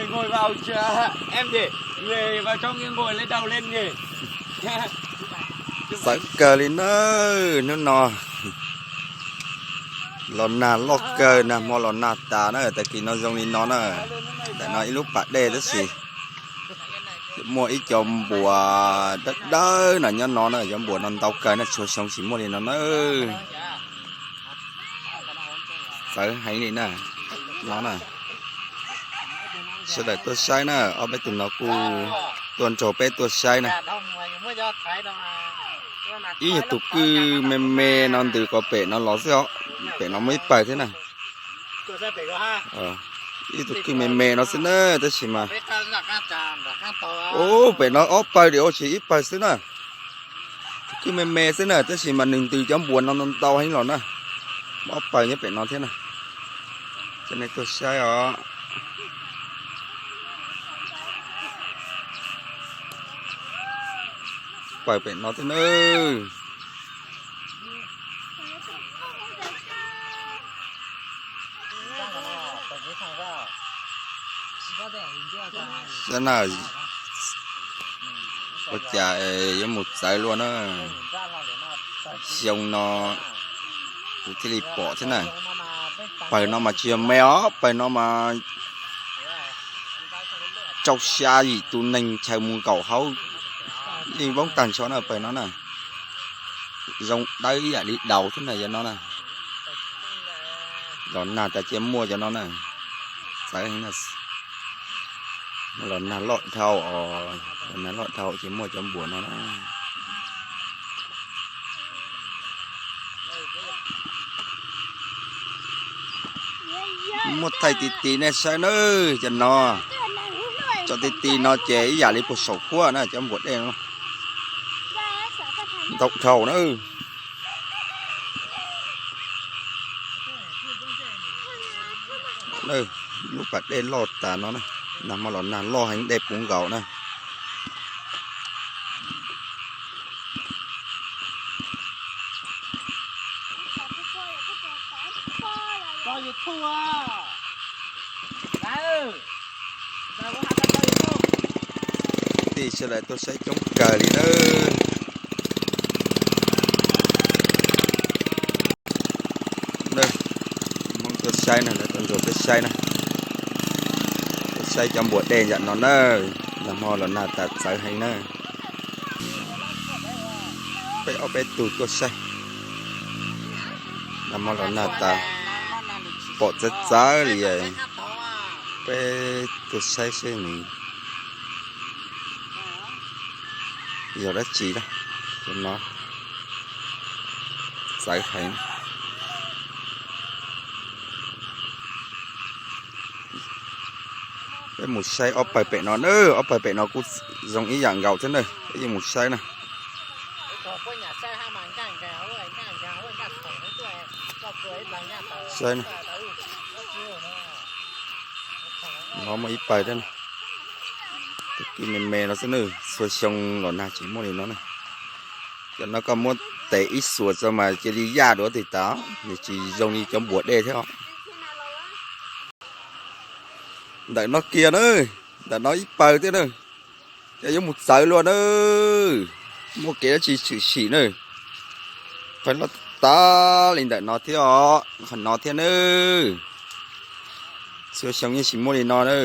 Ngồi vào, em để người vào trong kia ngồi lấy đầu lên nhỉ. Txawv kawg li nawb, hnub no los nag loj kawg, nag hmo los nag tas na, tag kis no zoo li no na. Ntawm no ib lub pas dej tab sis muaj ib co npuas dawb dawb no nyob no na, cov npuas no ntau kawg na, txhua xyoo tsis muaj li no na. Txawv heev li na, no na. Sawv daws tuaj saib na, ob peb tug no kuj tuaj nrog peb tuaj saib na. Ib yog tus kwj me me no ntws qhov pem no los xwb os, pem no muaj ib pawg thiab na. Ib tug kwj me me no xwb na, tab sis mas, ub, pem no ob pawg diam ua tsis ib pawg xwb na. Tus kwj me me xwb na, tab sis mas nws ntws cov npuas no ntau heev los na. Ob pawg nyob pem no thiab na. Cov nej tuaj saib os. Pawg pem no thiab na. Xav na, ua cas yuav mus txawv luaj na. Xyoo no kuv thiaj li pom thiab na. Pawg no mas tsis yog me os, pawg no mas rau xya yim tus neeg chaws mus nkaum hauv yeej voob tag nrho na, pawg no na. Zoo dawb ib yam li daus thiab na, yog no na. Los nag tas cia muaj cov no na. Txawv heev na. Los nag loj dhau os, los nag loj dhau ces muaj cov npuas no na. Muaj thaij ti ti nej saib nawb, cov no. Cov ti ti no ces ib yam li puag saum huab na, cov npuas dej no. Ntau dhau na. Lub pas dej loj tas no na, nag hmo los nag loj heev dej puv nkaus na. Kwv tij sawv daws tuaj saib coob kawg li nawb. Hmoob tuaj saib na, lawv tuaj ntsuag tuaj saib na. Tuaj saib cov npuas dej yam no na, nag hmo los nag tas txawv heev na. Peb ob peb tug tuaj saib, nag hmo los nag tas pom txawv txawv li. Peb tuaj saib seb nws yog dab tsi na, no txawv heev. Peb mus saib ob pawg pem no na, ob pawg pem no kuj zoo ib yam nkaus thiab na, peb yeej mus saib na. Saib na. No muaj ib pawg thiab na. Tus kwj me me no xwb na, txhua xyoo los nag tsis muaj li no na. Cov no koj muab tes ib xuas tso mas cia li yaj duav tig tas, nws tsis zoo li cov npuas dej thiab os. Ntawm no kiag na, ntawm no ib pawg thiab na. Ces yuav mus txawv luaj na, muaj kev dab tsi tshwm sim na. Pawg loj tas li ntawm no thiab os, qhov no thiab na. Txhua xyoo yeej tsis muaj li no na.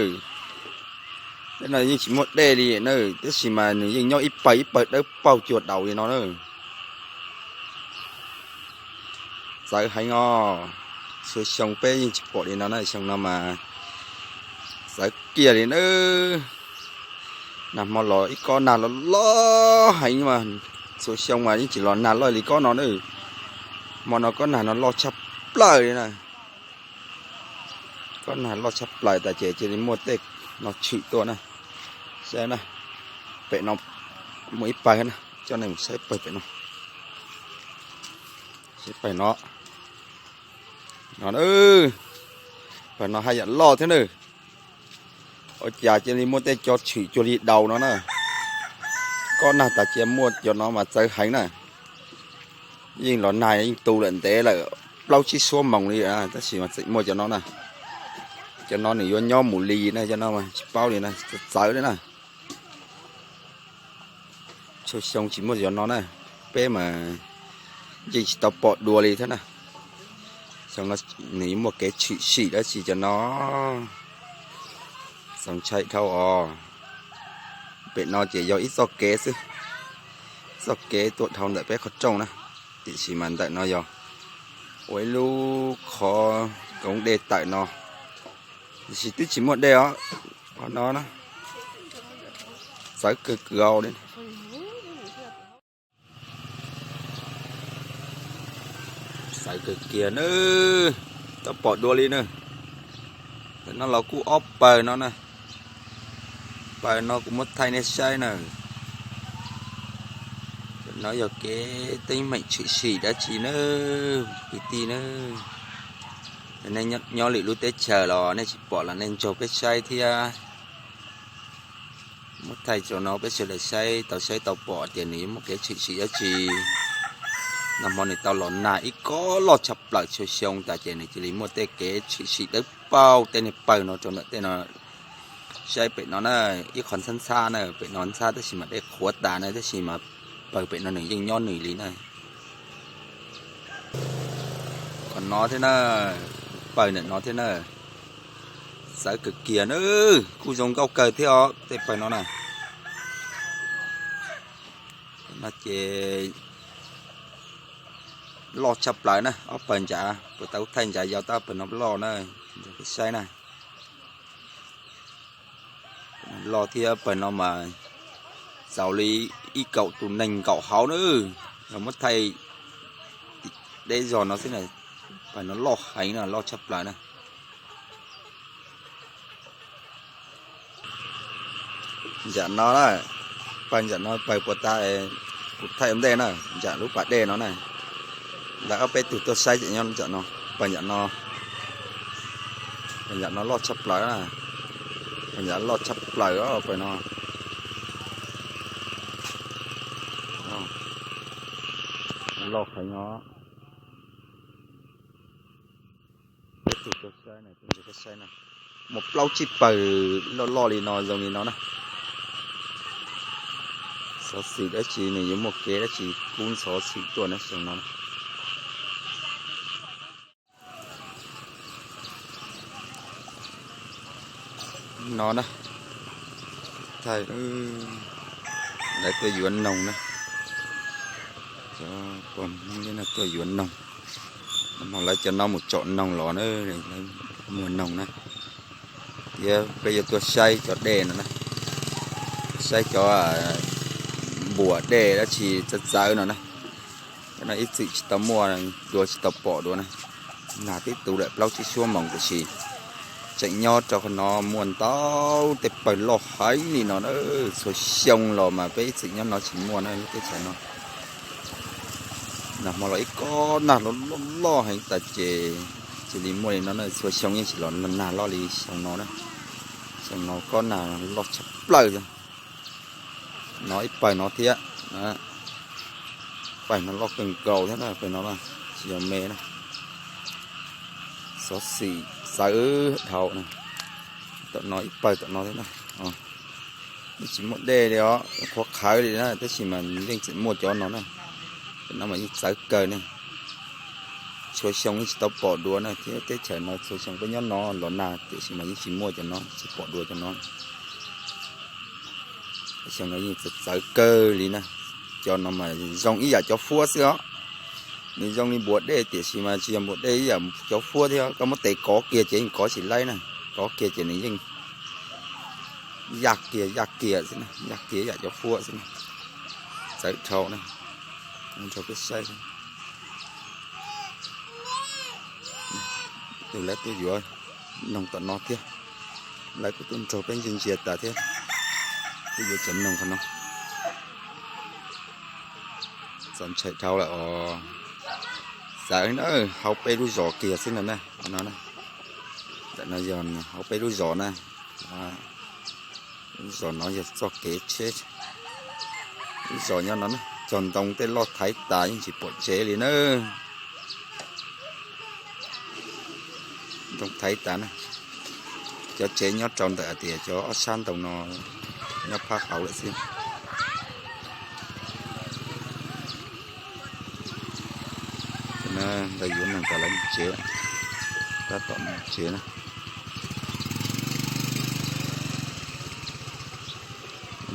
Tej no yeej tsis muaj dej li na, tab sis mas nws yeej nyob ib pawg ib pawg dawb paug cuag daus li no na. Txawv heev os, txhua xyoo peb yeej tsis pom li no na, xyoo no mas txawv kiag li na. Nag hmo los ib kob nag los loj heev mas, txhua xyoo mas yeej tsis los nag loj li kob no na. Hmo no kob nag no loj tshaj plaws li na. Kob nag loj tshaj plaws tas ces cia li muaj tej no tshwm tuaj na. Saib na, pem no muaj ib pawg na, coj nej mus saib pawg pem no. Saib pawg no. No, pawg no haj yam loj thiab na. Ua cas cia li muaj tej cov tshwm cuag li daus no na. Kob nag tas cia muaj cov no mas txawv heev na. Yeej los nag yeej tu lawm ntev lawm plaub tsib xuab moos li, tab sis mas tseem muaj cov no na. Cov no nws yuav nyob mus li na, cov no mas tsis paub li na, txawv txawv li na. Txhua xyoo tsis muaj cov no na, peb mas yeej tsis tau pom dua li thiab na. Xyoo no nws yuav muaj kev tshwm sim dab tsi cov no, txaus ntshai dhau os. Pem no ces yog ib txoj kev xwb, txoj kev tuaj dhau ntawm peb qhov rooj na, tiam sis mas ntawm no yog ua ib lub qhov koov dej tawm no, tiam sis twb tsis muaj dej os. Qhov no na, txawv kawg kawg li. Txawv kawg kiag na, tau pom dua li na. Ntawm no los kuj ob pawg no na. Pawg no kuv muab thaij nej saib na. No yog kev teeb meem tshwm sim dab tsi na, kwv tij na. Nej nyob lwm lub teb chaws los nej tsis pom los nej nrog peb saib thiab. Muab thaij rau no peb sawv daws saib tau, saib tau pom tias nws yuav muaj kev tshwm sim dab tsi. Nag hmo nws tau los nag ib kob loj tshaj plaws txhua xyoo tas ces nws cia li muaj tej kev tshwm sim dawb paug tej niag pawg no rau ntawm tej no. Saib pem no na, ib qho ntxhab ntxhab na, pem no ntxhab tab sis mas dej qhuav tas na, tab sis mas pawg pem no nws yeej nyob nws li na. Qhov no thiab na, pawg ntawm no thiab na, txawv kawg kiag na, kuj zoo nkauj kawg thiab os tej pawg no na. No ces loj tshaj plaws na, ob pawg ntsab puas tau thaij ntsab yau tab pawg no loj na, saib na. Loj thiab pawg no mas txaus li ib kaum tus neeg nkaum hauv na, yog muab thaij deb zog no xwb na, pawg no loj heev na, loj tshaj plaws na. Ntsam no na, pawg ntsam no pawg puas tas kuv thaij ua ntej na, ntsam lub pas dej no na. Lawv ob peb tug tuaj saib tseem nyob ntsam no, pawg ntsam no, pawg ntsam no loj tshaj plaws na, pawg ntsam loj tshaj plaws os pawg no. Loj heev os. Peb tug tuaj saib na, muaj plaub tsib pawg loj loj li no zoo li no na. Xov xwm dab tsi nws yuav muaj kev dab tsi kub ntxhov xwm tuaj na xyoo no. No na, thaij lawv tuaj yuav noog na, cov pog Hmoob no tuaj yuav noog, no lawv cov no mus tsom noog los na, lawv muag noog na. Thiab peb yuav tuaj saib cov dej no na, saib cov npuas dej dab tsi txawv txawv no na. Cov no ib txwm tsis tau muaj dua, tsis tau pom dua na. Nag twb tu lawm plaub tsib xuab moos tiam sis tseem nyob rau qhov no muaj ntau tej pawg loj heev li no na. Txhua xyoo los mas peb ib txwm nyob no tsis muaj na lub teb chaws no. Nag hmo los ib kob nag loj loj heev tas ces cia li muaj li no na. Txhua xyoo yeej tsis los nag loj li xyoo no na. Xyoo no kob nag loj tshaj plaws. No ib pawg no thiab, pawg no loj kawg nkaus thiab na, pawg no tsis yog me na. Xov xwm txawv dhau na. Tom no ib pawg tom no thiab na. Yeej tsis muaj dej li os, qhuav qhawv li na, tab sis mas yeej tseem muaj cov no na. Cov no mas yeej txawv kawg ne. Txhua xyoo yeej tsis tau pom dua na, thiab teb chaws no txhua xyoo peb nyob no los nag tiam sis mas yeej tsis muaj cov no, tsis pom dua cov no. Xyoo no yeej txawv txawv kawg li na. Cov no mas zoo ib yam cov fuab xwb os. Nws zoo li npuas dej tiam sis mas tsis yog npuas dej, ib yam cov fuab thiab. Koj muab tes kov kiag ces yeej kov tsis laib na. Kov kiag ces nws yeej yaj kiag yaj kiag xwb na, yaj kiag ib yam cov fuab xwb na. Txawv dhau na. Nrog peb saib. Tus lawv tuaj yuav noog tom no thiab. Lawv kuj tuaj nrog peb ntsia ntsia tas thiab. Tuaj yuav cov noog qhov no. Txaus ntshai dhau lawm os. Xav na, hauv peb lub zos kiag xwb no na, no na. Ntawm no yog hauv peb lub zos na. Lub zos no yog txoj kev tsheb. Lub zos nyob no na, cog ntoo tej loj thaiv tas yeej tsis pom tsev li na. Ntoo thaiv tas na. Cov tsev nyob rau ntawm hais tias cov ob sab ntoo no nyob phab hauv lawm xwb. Ntawd yuav noog tas lawv tsev, tab tom mus tsev na.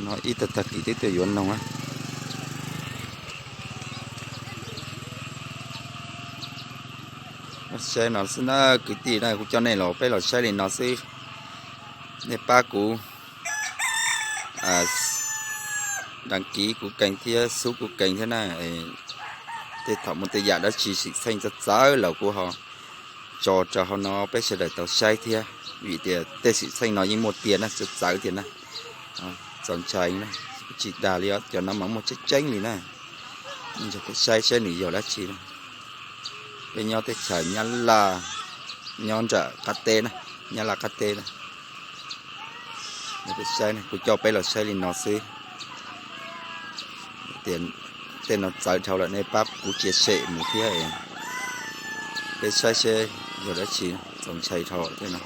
No ib tag tag kis twb tuaj yuav noog na. Saib no xwb na kwv tij na, kuv coj nej los peb los saib li no xwb. Nej pab kuv đăng ký kuv kênh thiab sub kuv kênh thiab na. Tej thaum muaj tej yam dab tsi xwm txheej txawv txawv los kuv ho tso rau hauv no peb sawv daws tau saib thiab, vim tias tej xwm txheej no yeej muaj tiag na, txawv txawv tiag na. Txaus ntshai na, tsis dag li os, cov no mas muaj tseeb tseeb li na. Nrog peb saib saib nws yog dab tsi na. Peb nyob teb chaws Nyab Laj, nyob nram qab teb na, Nyab Laj qab teb na. Peb saib, kuv coj peb los saib li no xwb. Tias tej no txawv dhau lawm nej pab kuv chia sẻ mus thiab, peb saib seb yog dab tsi, txaus ntshai dhau tej no.